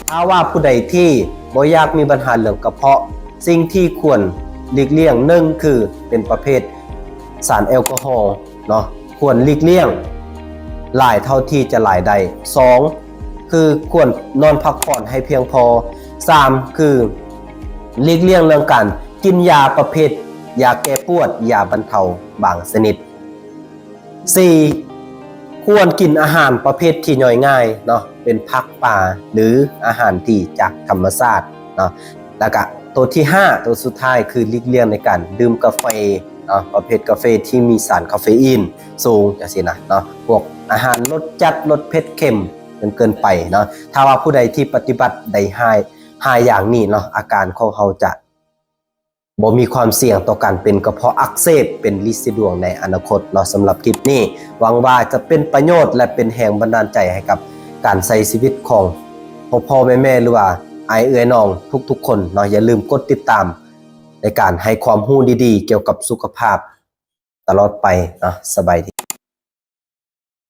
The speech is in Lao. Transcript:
ຖ້າວ່າຜູ້ໃດທີ່ບໍ່ຢາກມີບັນຫາເລື່ອງກະເພາະ, ສິ່ງທີ່ຄວນຫຼີກລ່ຽງ ໜຶ່ງ ຄືເປັນປະເພດສານແອລກໍຮໍເນາະ, ຄວນຫຼີກລ່ຽງຫຼາຍເທົ່າທີ່ຈະຫຼາຍໄດ້. ສອງ ຄືຄວນນອນພັກຜ່ອນໃຫ້ພຽງພໍ. ສາມ ຄືຫຼີກລ່ຽງເລື່ອງການກິນຢາປະເພດຢາແກ້ປວດ, ຢາບັນເທົາບາງຊະນິດ. ສີ່ ຄວນກິນອາຫານປະເພດທີ່ຍ່ອຍງ່າຍເນາະ, ເປັນຜັກ, ປາ ຫຼື ອາຫານທີ່ຈາກທຳມະຊາດເນາະ. ແລ້ວກະໂຕທີຫ້າ ໂຕສຸດທ້າຍ ຄືຫຼີກລ່ຽງໃນການດື່ມກາເຟເນາະ, ປະເພດກາເຟທີ່ມີສານຄາເຟອີນສູງຈັ່ງຊີ້ນະເນາະ, ພວກອາຫານລົດຈັດ, ລົດເຜັດເຄັມຈົນເກີນໄປເນາະ. ຖ້າວ່າຜູ້ໃດທີ່ປະຕິບັດໄດ້ຫ້າ ຫ້າຢ່າງນີ້ເນາະ, ອາການຂອງເຮົາຈະ ບໍ່ມີຄວາມສ່ຽງຕໍ່ການເປັນກະເພາະອັກເສບ, ເປັນລິດສີດວງໃນອະນາຄົດເນາະ. ສຳລັບຄລິບນີ້ ຫວັງວ່າຈະເປັນປະໂຫຍດ ແລະ ເປັນແຮງບັນດານໃຈໃຫ້ກັບການໃຊ້ຊີວິດຂອງພໍ່ໆແມ່ໆ ຫຼືວ່າອ້າຍເອື້ອຍນ້ອງທຸກໆຄົນເນາະ. ຢ່າລືມກົດຕິດຕາມໃນການໃຫ້ຄວາມຮູ້ດີໆກ່ຽວກັບສຸຂະພາບຕະຫຼອດໄປເນາະ. ສະບາຍດີ.